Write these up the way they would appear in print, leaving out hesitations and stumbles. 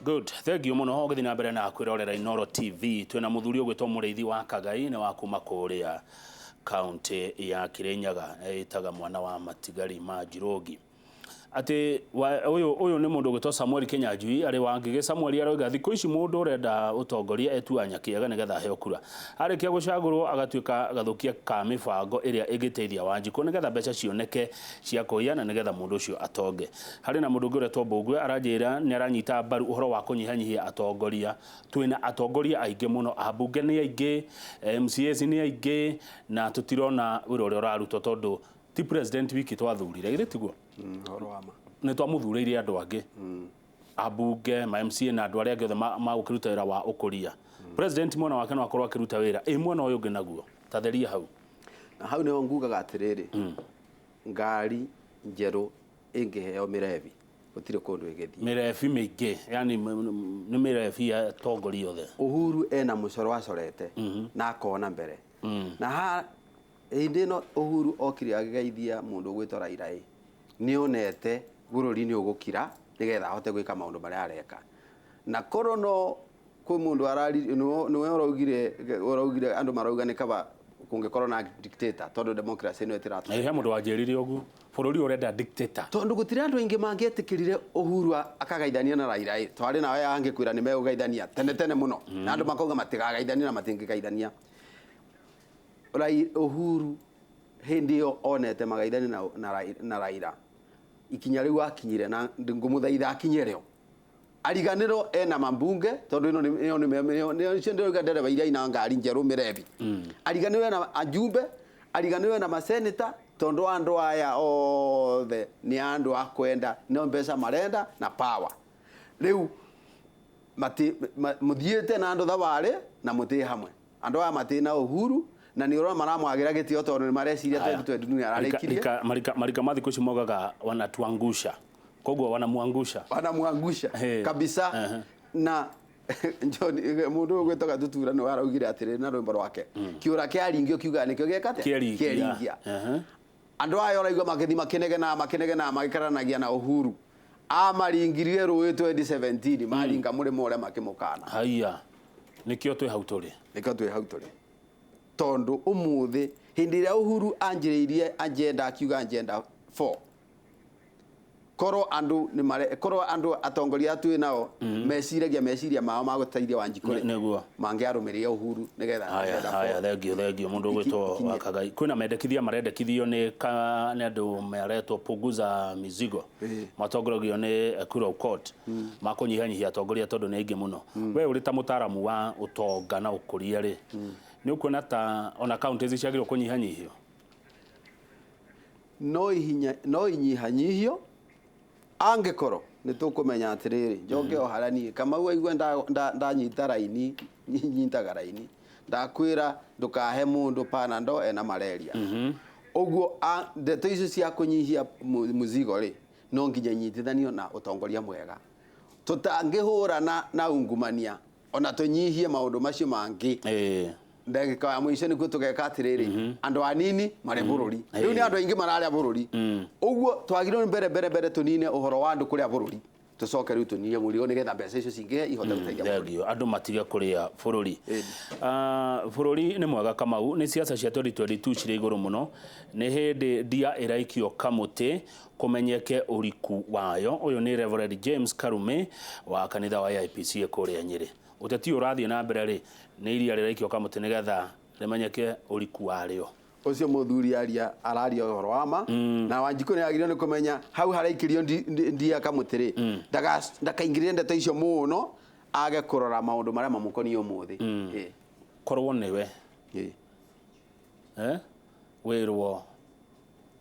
Good, thank you muno ũgĩthiĩ na mbere na kwĩrorera Inooro TV. Twĩna mũthuri ũgwĩtwo Mũrĩithi wa Kagai, nĩ wa kuma kũrĩa kaunti ya Kirinyaga, ĩtaga mwana wa matigari ma Njirũngi. Atĩ ũyũ ũyũ nĩ mũndũ ũgwĩtwo Samuel Kinyanjui arĩ wa Ngigĩ. Samuel aroiga thikũ ici mũndũ ũrenda ũtongoria etua nyakĩega nĩgetha aheo kura. Arĩkia gũcagũrwo agatuĩka gathũkia ka mĩbango ĩrĩa ĩngĩteithia Wanjikũ nĩgetha mbeca cioneke cia kũiya na nĩgetha mũndũ ũcio atonge. Harĩ na mũndũ ũngĩ ũretwo Mbũgue aranjĩra nĩ aranyita mbaru ũhoro wa kũnyihanyihia atongoria. Twĩna atongoria aingĩ mũno, ambunge nĩ aingĩ, MCAs nĩ aingĩ na tũtirona wĩra ũrĩa ũrarutwo tondũ ti president wiki twathurire, githĩ tiguo? Ũhoro wa ma. Nĩ twamũthurĩire andũ angĩ, ambunge, ma MCA na andũ arĩa angĩ othe magũkĩruta wĩra wa ũkũria. President mwena wake no akorwo akĩruta wĩra, ĩ mwena ũyũ ũngĩ naguo? Ta theria hau. Na hau nĩho ngugaga atĩrĩrĩ, ngari njerũ ĩngĩheo mĩrebi gũtirĩ kũndũ ĩgĩthiĩ. Mĩrebi mĩingĩ, yani nĩ mĩrebi ya atongoria othe. Uhuru ena mũcoro acorete na akona mbere. Na ha hĩndĩ ĩno Uhuru okire agĩgeithia mũndũ ũgwĩtwo Raila ĩ, nĩonete bũrũri nĩ ũgũkira nĩgetha ahote gwĩka maũndũ marĩa areka. Na korwo no kwĩ mũndũ arari nĩwe ũraugire ũraugire andũ marauga nĩ kaba kũngĩkorwo na dictator tondũ democracy ĩno ĩtĩratũ. He mũndũ wanjĩrire ũguo, bũrũri ũrenda dictator. Tondũ gũtirĩ andũ aingĩ mangĩetĩkĩrire Uhuru akagaithania na Raila ĩ, twarĩ nawe angĩkwĩra nĩ megũgaithania tene tene mũno, na andũ makauga matigagaithania na matingĩgaithania. Uhuru hĩndĩ ĩyo onete magaithania na Raila, ikinya rĩu akinyire na ngũmũthaitha akinye rĩo ariganĩrwo ena mambunge tondũ ĩno ĩyo nĩ icio ndĩrauga ndereba iria ina ngari njerũ mĩrebi, ariganĩrwo ena ajumbe, ariganĩrwo ena maseneta, tondũ andũ aya othe nĩ andũ a kwenda no mbeca marenda na power. Rĩu mũthiĩte na andũ thabarĩ na mũtĩ hamwe, andũ aya matĩ na Uhuru na nĩ ũrona maramwagĩra gĩtĩo tondũ nĩ mareciria 2022 nĩ ararĩkirie. Marika ma thikũ ici mogaga wanatuangusha, koguo wanamwangusha. Wanamwangusha kabisa. Na John, mũndũ ũyũ gwĩtwo Gatutura nĩ waraugire atĩrĩrĩ na rwĩmbo rwake, kĩũra kĩaringio kiugaga nĩkĩo gĩeka atĩa? Kĩeringia. Andũ aya ũraigua makĩthi makĩnegenaga makĩnegenaga magĩkararanagia na Uhuru, amaringirie rũĩ 2017 maringa mũrĩmo ũrĩa makĩmũkana. Haiya, nĩkĩo twĩ hau tũrĩ. Nĩkĩo twĩ hau tũrĩ, tondũ ũmũthĩ hĩndĩ ĩrĩa Uhuru anjĩrĩirie agenda akiuga agenda 4, korwo andũ nĩ mare korwo andũ atongoria twĩ nao meciragia meciria mao ma gũteithia Wanjikũ rĩ, Nĩguo. mangĩarũmĩrĩire Uhuru nĩgetha Haya, agenda haya, 4. Thank you, thank you. Mũndũ ũgwĩtwo Ikinye. Wakagai. Kwĩna mendekithia marendekithio nĩ ka nĩ andũ maretwo Punguza Mizigo. Matongoragio nĩ Ekuru Aukot. Ma kũnyihanyihia atongoria tondũ nĩ aingĩ mũno. We ũrĩ ta mũtaaramu wa ũtonga na ũkũria rĩ, nĩ ũkuona ta ona kaunti ici ciagĩrĩirwo kũnyihanyihio? No ihinya no inyihanyihio angĩkorwo nĩ tũkũmenya atĩrĩrĩ, njoke o harĩa niĩ Kamau aigua ndanyita raini, nyitaga raini ndakwĩra ndũkahe mũndũ panado ena malaria. Ũguo ndeto icio cia kũnyihia mũzigo rĩ, no nginya inyitithanio na ũtongoria mwega. Tũtangĩhũrana na ungumania ona tũnyihie maũndũ macio mangĩ, ndagĩka ya mũico nĩkuo tũgeka atĩrĩrĩ, andũ anini marĩ bũrũri. Rĩu nĩ andũ aingĩ mararĩa bũrũri. Ũguo twagĩrĩirwo nĩ mbere mbere mbere tũnine ũhoro wa andũ kũrĩa bũrũri, tũcoke rĩu tũnyihie mũrigo nĩgetha mbeca icio cingĩhe ihote gũteithia bũrũri. Thank you. Andũ matige kũrĩa bũrũri. Ah, bũrũri nĩ mwega Kamau, nĩ siasa cia 2022 cirĩ igũrũ mũno. Nĩ hĩndĩ ndia ĩraikio kamũtĩ kũmenyeke ũriku wayo. Ũyũ nĩ Reverend James Karume wa kanitha wa AIPCA kũrĩa Nyĩrĩ. Ũteti ũyũ ũrathiĩ na mbere rĩ, nĩ iria rĩraikio kamũtĩ nĩgetha rĩmenyeke ũriku warĩo. Ũcio mũthuri aria araria ũhoro wa ma, na Wanjikũ nĩ agĩrĩirwo nĩ kũmenya hau haraikĩrio ndia kamũtĩ rĩ, ndakaingĩrĩre ndeto icio mũno, age kũrora maũndũ marĩa mamũkoniĩ ũmũthĩ. Korwo nĩwe wĩrwo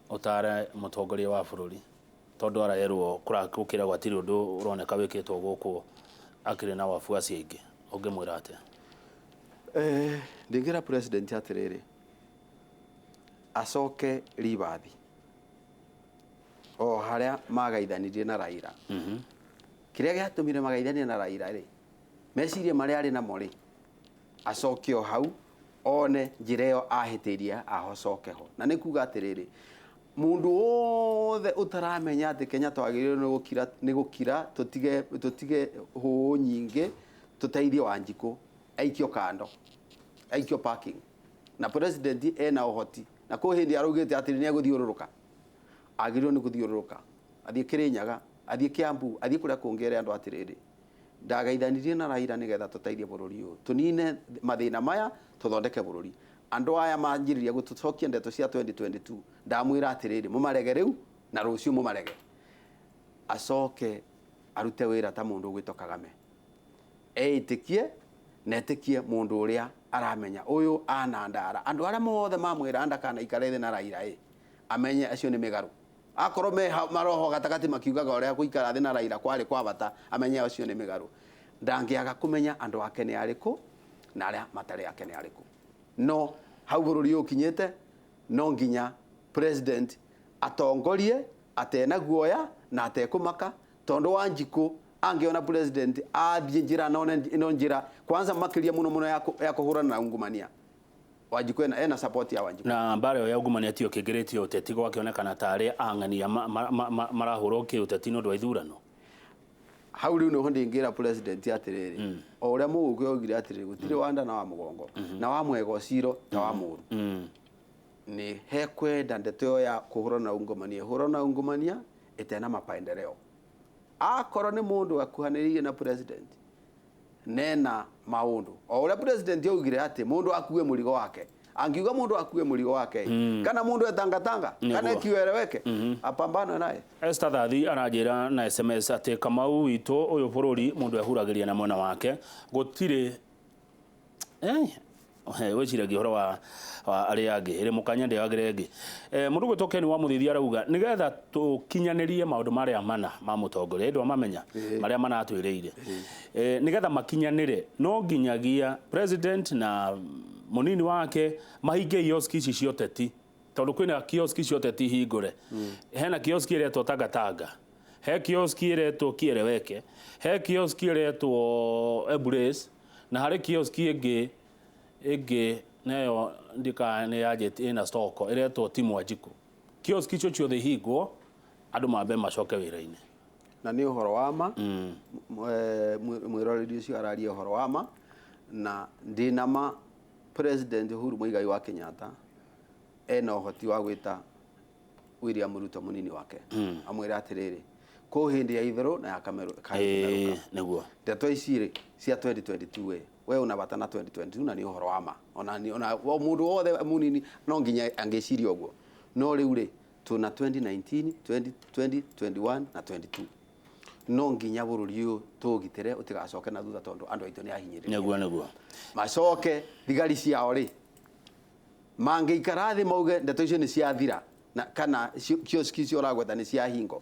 ũtare mũtongoria wa bũrũri tondũ arerwo gũkĩra gwatirĩ ũndũ ũroneka wĩkĩtwo gũkũ akĩrĩ na wafuasi aingĩ, ũngĩmwĩra atĩa? Ndingĩra president atĩrĩrĩ, acoke ribathi o harĩa magaithanirie na Raila. Kĩrĩa gĩatũmire magaithanie na Raila rĩ, meciria marĩa arĩ namo rĩ, acoke o hau one njĩra ĩyo ahĩtĩirie ahocoke ho. Na nĩ kuga atĩrĩrĩ, Mundu wothe utaramenya ati Kenya twagĩrĩirwo nĩ gũkira, nĩ gũkira, tũtige hũũ nyingĩ, tũteithie Wanjikũ aikio kando, aikio parking. Na president ena ũhoti, na kwĩ hĩndĩ araugĩte atĩ nĩ egũthiũrũrũka, agĩrĩirwo nĩ gũthiũrũrũka athiĩ Kĩrĩnyaga, athiĩ Kiambu, athiĩ kũrĩa kũngĩ, ere andũ atĩrĩrĩ, ndagaithanirie na Raila nĩgetha tũteithie bũrũri ũyũ, tũnine mathĩna maya, tũthondeke bũrũri. Andũ aya manjĩrĩria gũtũcokia ndeto cia 2022, ndamwĩra atĩrĩrĩ, mũmarege rĩu na rũciũ mũmarege. Acoke arute wĩra ta mũndũ ũgwĩtwo Kagame, eĩtĩkie na etĩkie mũndũ ũrĩa aramenya ũyũ anandara. Andũ arĩa mothe mamwĩra ndakanaikare thĩ na Raila ĩ, amenye acio nĩ mĩgarũ. Akorwo me maroho gatagatĩ makiugaga ũrĩa gũikara thĩ na Raila kwarĩ kwa bata, amenye acio nĩ mĩgarũ. Ndangĩaga kũmenya andũ ake nĩ arĩkũ na arĩa matarĩ ake nĩ arĩkũ. No hau bũrũri ũyũ ũkinyĩte, no nginya president atongorie atena guoya na atekũmaka, tondũ Wanjikũ angĩona president athiĩ njĩra none ĩno njĩra kwanza makĩria mũno mũno ya kũhũrana na ungumania, Wanjikũ ena support ya Wanjikũ. Na mbara ĩyo ya ungumania tiyo kĩngĩrĩtie ũteti, gwakĩonekana tarĩ ang'ania marahũrwo kĩũteti nĩ ũndũ wa ithurano. Hau rĩu nĩho ndingĩra president atĩrĩrĩ, o ũrĩa mũgũkũ augire atĩrĩrĩ, gũtirĩ wa nda na wa mũgongo na wa mwega ũciro ta wa mũru. Nĩ hekwenda ndeto ĩyo ya kũhũrana na ungumania, hũrana na ungumania ĩtena mapendeleo. Akorwo nĩ mũndũ akuhanĩrĩirie na president nena maũndũ o ũrĩa president augire atĩ mũndũ akue mũrigo wake, angiuga mũndũ akue mũrigo wake, kana mũndũ etangatanga kana ekiwereweke, apambanwe naye. Esther Thathi aranjĩra na SMS atĩ Kamau witũ ũyũ bũrũri mũndũ ehuragĩria na mwena wake, gũtirĩ wĩciragia ũhoro wa arĩa angĩ ĩrĩ mũkanya ndĩagĩre ĩngĩ. Mũndũ gwĩtwo Ken wa Mũthithi arauga nĩgetha tũkinyanĩrie maũndũ marĩa mana ma mũtongoria, ĩndũ amamenya marĩa mana atwĩrĩire, nĩgetha makinyanĩre no nginyagia president na mũnini wake mahinge kioski ici cia ũteti, tondũ kwĩna kioski cia ũteti hingũre. Hena kioski ĩretwo Tangatanga, he kioski ĩretwo Kieleweke, he kioski ĩretwo Embrace, na harĩ kioski ĩngĩ nayo ndika nĩ yanjĩtie ĩna stock ĩretwo Timu Wanjikũ. Kioski icio ciothe ihingwo, andũ mambe macoke wĩra-inĩ. Na nĩ ũhoro wa ma, mwĩroreri ũcio araria ũhoro wa ma, na ndĩna ma President Uhuru Muigai wa Kenyatta ena ũhoti wa gwĩta William Ruto mũnini wake, amwĩre atĩrĩrĩ, kũ hĩndĩ ya itherũ na ya kamerũ. Nĩguo ndeto ici rĩ cia 2022 ĩ, we una bata na 2022, na nĩ ũhoro wa ma. Ona mũndũ wothe mũnini no nginya angĩciria ũguo. No rĩu rĩ tuna 2019, 2020, 21 na 22, no nginya bũrũri ũyũ tũũgitĩre ũtigacoke na thutha, tondũ andũ aitũ nĩ ahinyĩrĩrie. Nĩguo macoke thigari ciao rĩ mangĩikara thĩ mauge ndeto icio nĩ ciathira, na kana kioski icio ũragweta nĩ ciahingo,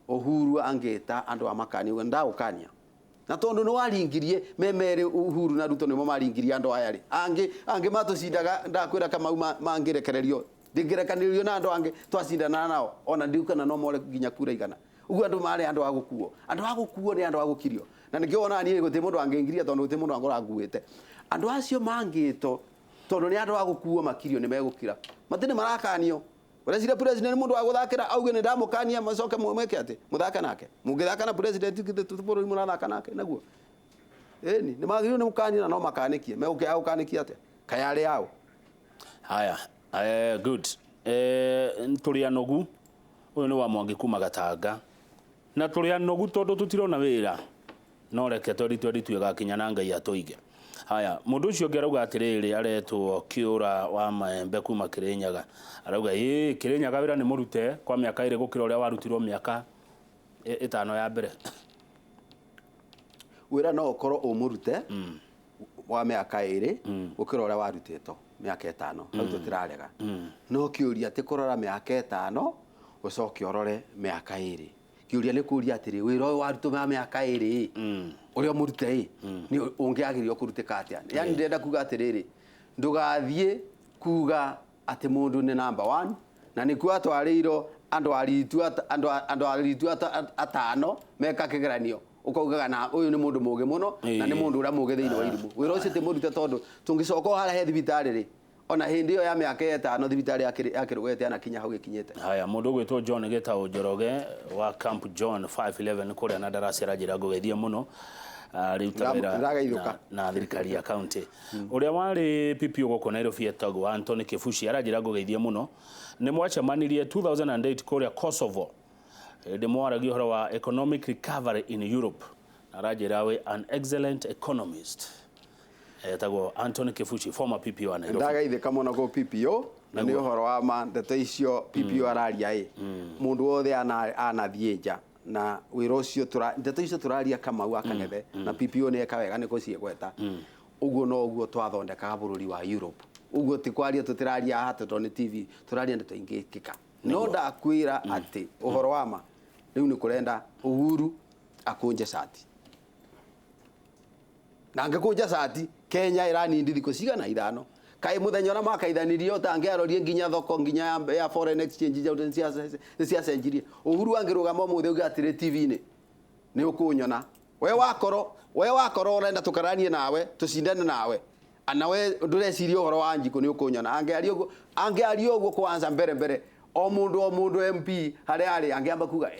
Uhuru angĩta andũ a makani uge ndagũkania, na tondũ nĩ waringirie memerĩ Uhuru na Ruto nĩmo maringirie andũ aya rĩ, angĩ matũcindaga, ndakwĩra Kamau mangĩrekererio, ndingĩrekanĩrio na andũ angĩ twacindana nao, ona ndiukana no more nginya kura igana ũguo. Andũ marĩ andũ a gũkuo, andũ a gũkuo nĩ andũ a gũkirio, na nĩkĩo wonaga niĩ gũtirĩ mũndũ angĩngiria, tondũ gũtirĩ mũndũ angora nguĩte. Andũ acio mangĩtwo tondũ nĩ andũ a gũkuo makirio, nĩ megũkira, matirĩ marakanio. Ũreciria president nĩ mũndũ wa gũthakĩra auge nĩ ndamũkania, macoke mweke atĩ mũthake nake? Mũngĩthaka na president bũrũri mũrathaka nake naguo? Ĩni nĩ magĩrĩirwo nĩ mũkania, na no makanĩkie. Megũkĩaga gũkanĩkia atĩa kaya arĩ ao? Haya, good. Tũrĩ anogu, ũyũ nĩ wa Mwangi kuma Gatanga, na tũrĩ anogu tondũ tũtirona wĩra, no reke 2022 ĩgakinya na Ngai atũige. Haya, mũndũ ũcio ũngĩ arauga atĩrĩrĩ, aretwo Kĩũra wa Maembe kuma Kĩrĩnyaga, arauga ĩ Kĩrĩnyaga wĩra nĩ mũrute kwa mĩaka 2 gũkĩra ũrĩa warutirwo mĩaka 5 ya mbere. Wĩra no ũkorwo ũmũrute wa mĩaka 2 gũkĩra ũrĩa warutĩtwo mĩaka 5, hau tũtirarega. No kĩũria ti kũrora mĩaka 5 ũcoke ũrore mĩaka 2. Kĩũria nĩ kũria atĩrĩ, wĩra ũyũ warutwo wa mĩaka 2 ũrĩa ũmũrute ĩ, nĩ ũngĩagĩrĩirwo kũrutĩka atĩa? Yani ndĩrenda kuga atĩrĩrĩ, ndũgathiĩ kuga atĩ mũndũ nĩ number 1 na nĩkuo atwarĩirwo andũ aritu atano meka kĩgeranio, ũkaugaga na ũyũ nĩ mũndũ mũgĩ mũno na nĩ mũndũ ũrĩa mũgĩ thĩinĩ wa irimũ. Wĩra ũcio ti mũrute, tondũ tũngĩcoka o harĩa he thibitarĩ rĩ, Ona hindi yo ya miaka 5 thibitari ya Kirugo anakinya hau gikinyite. Haya, mundu gwitwo John Gitau Njoroge wa Camp John 511 kuria na darasa ranjira ngũgeithie mũno rĩu ta wĩra na thirikari ya county. Ũrĩa warĩ PPO gũkũ Nairobi etagwo Anthony Kibuci aranjĩra ngũgeithie mũno. Nĩ mwacemanirie 2008 kũrĩa Kosovo hĩndĩ mwaragia ũhoro wa economic recovery in Europe. Aranjĩra we an excellent economist. Etagwo Anthony Kibuci, former PPO wa Nairobi. Ndagaithĩka mũno kũ PPO na nĩ ũhoro wa ma ndeto icio PPO araria ĩ mũndũ wothe anathiĩ nja na wĩra ũcio ndeto icio tũraria Kamau akang'ethe na PPO nĩ eka wega nĩ kũciĩgweta. Ũguo noguo twathondekaga bũrũri wa Europe. Ũguo ti kwaria tũtĩraria haha tondũ nĩ TV, tũraria ndeto ingĩkĩka. No ndakwĩra atĩ ũhoro wa ma rĩu nĩ kũrenda Uhuru akũnje cati. Na angĩkũnja cati Kenya ĩranindi thikũ cigana 5. Kaĩ mũthenya ũrĩa makaithanirie ũtangĩarorie nginya thoko nginya ya foreign exchange nĩ ciacenjirie. Uhuru angĩrũgama ũmũthĩ auge atĩrĩ TV-inĩ nĩ ũkũnyona. We wakorwo ũrenda tũkaranie nawe tũcindane nawe ana we ndũreciria ũhoro wa Njikũ nĩ ũkũnyona. Angĩaria ũguo kwanza mbere mbere o mũndũ MP harĩa arĩ angĩamba kuga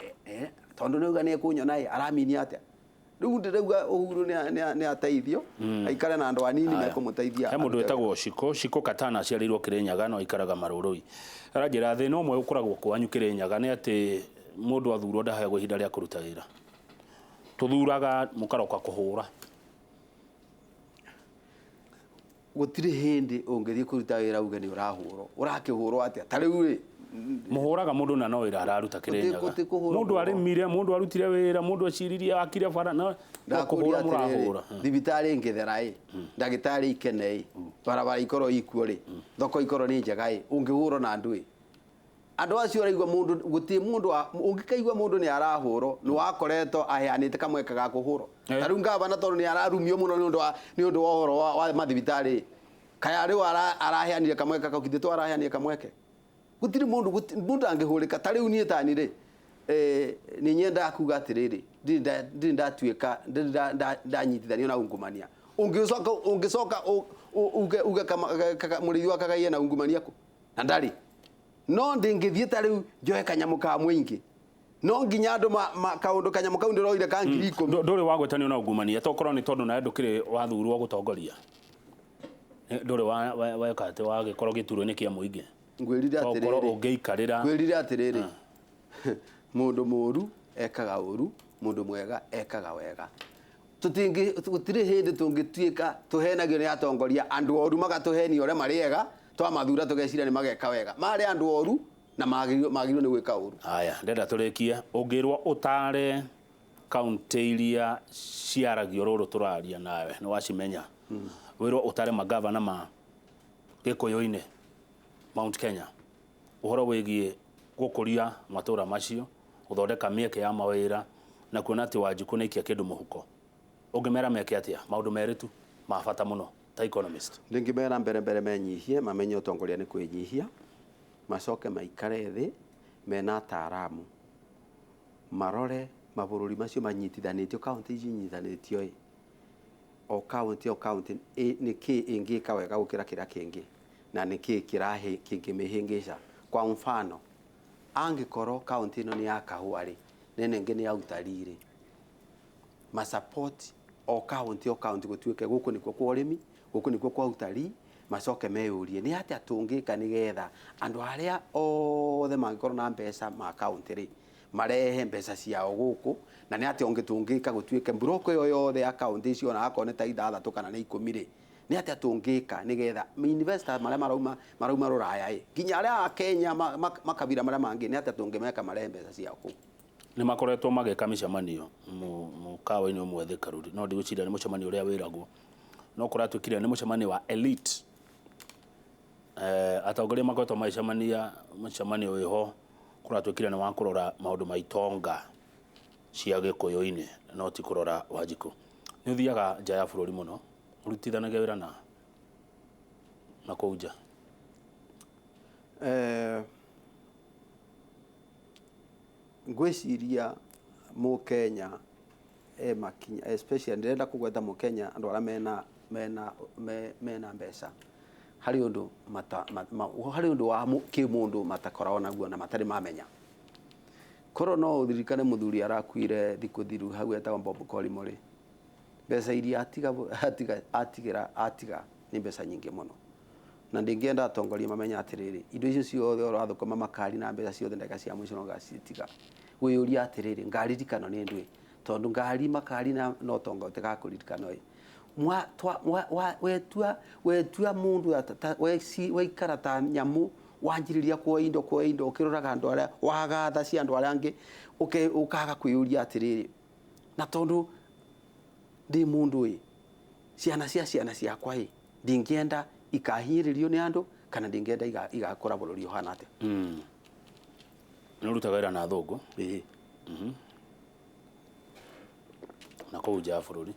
tondũ nĩ auga nĩ ekũnyona ĩ araminia atĩa. Rĩu ndĩrauga Uhuru nĩ ateithio aikare na andũ anini mekũmũteithia. He mũndũ wĩtagwo Shiko Katana aciarĩirwo Kĩrĩnyaga no aikaraga Marũrũi. Aranjĩra thĩna ũmwe ũkoragwo kwanyu Kĩrĩnyaga nĩ atĩ mũndũ athurwo ndaheagwo ihinda rĩa kũruta wĩra. Tũthuraga mũkaroka kũhũra. Gũtirĩ hĩndĩ ũngĩthiĩ kũruta wĩra uge nĩ ũrahũrwo. Ũrakĩhũrwo atĩa? Ta rĩu rĩ muhuraga mundu na no wira araruta Kirinyaga. Mundu arimire, mundu arutire wira, mundu aciririe akire bara na kuhura murahura. Thibitari ingithera i, ndagitari ikene i, barabara ikorwo ikuo ri, thoko ikorwo ni njega i, ungihurwo na andu i. Andu acio araigua mundu guti mundu ungikaigua mundu ni arahurwo ni wakoretwo aheanite kamweke ga kuhurwo. Ta riu ngavana tondu ni ararumio muno ni undu wa uhoro wa mathibitari. Kaya riu araheanire kamweke kau kithe to araheanire kamweke. Gutiri mundu mundu angihurika ta riu nie tani ri ni nyenda kuga atiriri ndiri ndatuika ndiri ndanyitithanio na ungumania. Ungicoka uge kama murithi wa Kagaiye na ungumania ku na ndari no ndingithie ta riu njoe kanyamu ka mwingi no nginya andu kaundu kanyamu kau ndiroire ka 10,000. Nduri wagwetanio na ungumania tokorwo ni tondu nawe ndukiri wathurwo gutongoria, nduri weka ati wagikorwo giturwa-ini kia muingi. Ngwirire atiriri ungiikarira, ngwirire atiriri mundu muru ekaga uru, mundu mwega ekaga wega. Tutingi gutiri hindi tungituika tuhenagio ni atongoria andu oru magatuhenia uria mari ega twamathura tugeciria ni mageka wega mari andu oru na magĩrĩirwo nĩ gwĩka ũru. Haya, ndenda tũrĩkie. Ũngĩrwo ũtare kaunti iria ciaragio rũrũ tũraria nawe nĩ wacimenya, wĩrwo ũtare magavana ma Gĩkũyũ-inĩ Mount Kenya ũhoro wĩgiĩ gũkũria matũra macio, gũthondeka mĩeke ya mawĩra na kuona atĩ Wanjikũ nĩ aikia kĩndũ mũhuko, ũngĩmera meke atĩa? Maũndũ merĩ tu ma bata mũno ta economist. Ndingĩmera mbere mbere menyihie, mamenye ũtongoria nĩ kwĩnyihia, macoke maikare thĩ mena ataaramu marore mabũrũri macio manyitithanĩtio, kaunti ici inyitithanĩtio ĩ o kaunti o kaunti nĩ kĩ ĩngĩka wega gũkĩra kĩrĩa kĩngĩ na nĩ kĩ kĩngĩmĩhĩngĩca. Kwa mfano, angĩkorwo kaunti ĩno nĩ ya kahũa rĩ, nene ĩngĩ nĩ ya utalii rĩ, masupport o kaunti gũtuĩke gũkũ nĩkuo kwa ũrĩmi, gũkũ nĩkuo kwa utalii, macoke meyũrie nĩ atĩa tũngĩka nĩgetha andũ arĩa othe mangĩkorwo na mbeca ma kaunti rĩ marehe mbeca ciao gũkũ, na nĩ atĩa ũngĩ tũngĩka gũtuĩke mburoko ĩyo yothe ya kaunti icio ona akorwo nĩ ta 6 kana nĩ 10 rĩ, nĩ atĩa tũngĩka nĩgetha investor marĩa marauma rũraya ĩ nginya arĩa a Kenya makabira marĩa mangĩ nĩ atĩa tũngĩmeka marehe mbeca ciao kũu. Nĩ makoretwo magĩka mĩcemanio mũkawa-inĩ ũmwe Thika Road, no ndigwĩciria nĩ mũcemanio ũrĩa wĩragwo, no kũratuĩkire nĩ mũcemanio wa elite. Atongoria makoretwo magĩcemania mũcemanio wĩho kũratuĩkire nĩ wa kũrora maũndũ ma itonga cia Gĩkũyũ-inĩ no ti kũrora Wanjikũ. Nĩ ũthiaga nja ya bũrũri mũno, ũrutithanagia wĩra na kũu nja? Ngwĩciria Mũkenya e makinya, especially ndĩrenda kũgweta Mũkenya andũ arĩa mena mbeca. Harĩ ũndũ mata, ma, ma, harĩ ũndũ wa kĩmũndũ matakoragwo naguo na matarĩ mamenya. Korwo no ũririkane mũthuri arakuire thikũ thiru hau etagwo Bob Collymore rĩ, mbeca iria atiga atiga atigĩra atiga nĩ mbeca nyingĩ mũno. Na ndingĩenda atongoria mamenye atĩrĩrĩ, indo icio ciothe ũrathũkũma makari na mbeca ciothe ndagĩka cia mũico no ũgacitiga. Wĩyũrie atĩrĩrĩ, ngaririkano nĩ ndũĩ? Tondũ ngari makari na no ũtonga ũtigakũririkana ĩ. Wetua wetua mundu waikara ta nyamu, wanjiriria kuoya indo, kuoya indo, ukiroraga andu aria wagatha cia andu aria angi, ukaga kwiyuria atiriri, na tondu ndi mundu ĩ, ciana cia ciana ciakwa ĩ, ndingienda ikahinyĩrĩrio nĩ andu, kana ndingienda igakũra bũrũri ũhana atĩa. Nĩ ũrutaga wĩra na athũngũ? Ĩĩ. Na kũu nja ya bũrũri?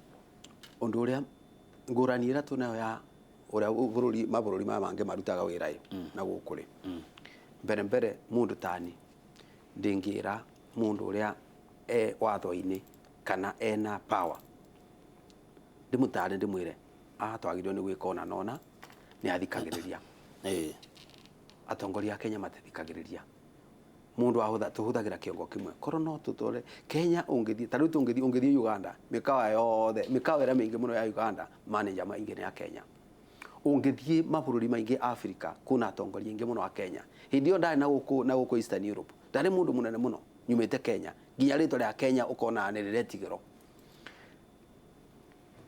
Ũndũ ũrĩa ngũrani ĩrĩa tũnayo ya ũrĩa bũrũri mabũrũri maya mangĩ marutaga wĩra ĩ na gũkũ rĩ, mbere mbere mũndũ tani ndingĩra mũndũ ũrĩa e watho-inĩ kana ena power ndĩmũtare ndĩmwĩre haha twagĩrĩirwo nĩ gwĩka ũna na ũna, nĩ athikagĩrĩria. Atongoria a Kenya matithikagĩrĩria. Mũndũ ahũtha tũhũthagĩra kĩongo kĩmwe. Korwo no tũtore Kenya, ũngĩthiĩ ta rĩu tũngĩthiĩ, ũngĩthiĩ Uganda, mĩkawa yothe, mĩkawa ĩrĩa mĩingĩ mũno ya Uganda, manager maingĩ nĩ a Kenya. Ũngĩthiĩ mabũrũri maingĩ Africa, kwĩna atongoria aingĩ mũno a Kenya. Hĩndĩ ĩyo ndarĩ na gũkũ, na gũkũ Eastern Europe, ndarĩ mũndũ mũnene mũno nyumĩte Kenya, nginya rĩtwa rĩa Kenya ũkona nĩ rĩretigĩrwo.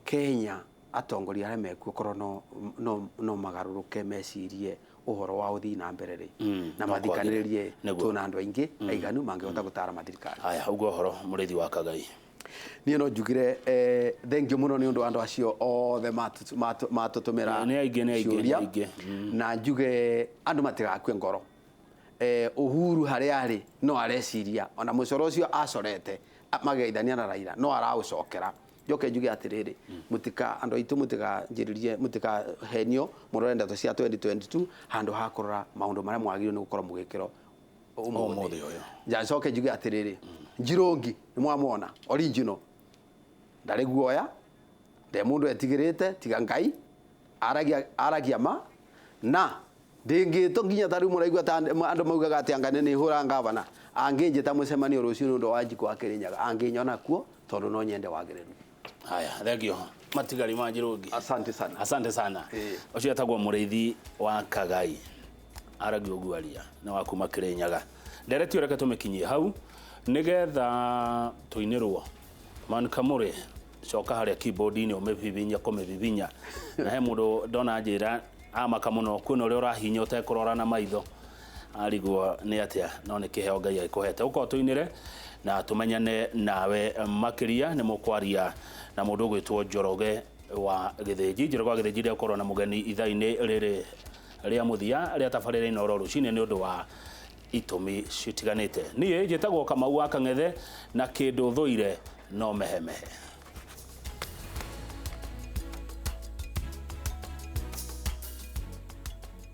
Kenya atongoria arĩa mekuo korwo no magarũrũke mecirie ũhoro wa ũthii na mbere rĩ, na no mathikanĩrĩrie, nĩguo. Twĩna andũ aingĩ aiganu mangĩhota gũtara mathirikari. Haya, ũguo ũhoro mũrĩithi wa Kagai. Niĩ no njugire thank you mũno nĩ ũndũ wa andũ acio othe matũtũmĩra Nĩ aingĩ, nĩ aingĩ, ciũria. nĩ aingĩ. Na njuge andũ matigakue ngoro. Uhuru harĩa arĩ no areciria ona mũcoro ũcio acorete mageithania na Raila no araũcokera. Njoke njuge atĩrĩrĩ, mũtika andũ aitũ mũtikanjĩrĩrie, mũtikahenio mũrore ndeto cia 2022 handũ ha kũrora maũndũ marĩa mwagĩrĩirwo nĩ gũkorwo mũgĩkĩrwo ũmũthĩ ũyũ. Njacoke njuge atĩrĩrĩ, Njirũngi nĩ mwamwona original, ndarĩ guoya, nde mũndũ etigĩrĩte tiga Ngai, aragia ma na ndĩngĩtwo nginya ta rĩu mũraigua ta andũ maugaga atĩ anga nĩ hũra ngavana, angĩnjĩta mũcemanio rũciũ nĩ ũndũ wa Njikũ wa Kĩrĩnyaga, angĩnyona kuo tondũ no nyende wagĩrĩru. Haya, thank you. Matigari ma Njirũngi. Asante sana. Asante sana. Ũcio etagwo mũrĩithi wa Kagai, aragia ũguo aria nĩ wa kuma Kĩrĩnyaga. Ndereti reke tũmĩkinyie hau nĩgetha tũinĩrwo. Man Kamũrĩ, coka harĩa keyboard-inĩ ũmĩbibinya kũmĩbibinya. Na he mũndũ ndona njĩra amaka mũno, kwĩna ũrĩa ũrahinya ũtekũrora na maitho, arigwo nĩ atĩa, no nĩ kĩheo Ngai agĩkũhete. Ũkorwo tũinĩre na tũmenyane nawe makĩria. Nĩ mũkwaria na mũndũ ũgwĩtwo Njoroge wa Gĩthĩnji. Njoroge wa Gĩthĩnji ndegũkorwo na mũgeni ithaa-inĩ rĩrĩ rĩa mũthia rĩa tabarĩra Inooro rũcinĩ nĩ ũndũ wa itũmi citiganĩte. Niĩ njĩtagwo Kamau wa Kang'ethe na kĩndũ thũire no mehemehe.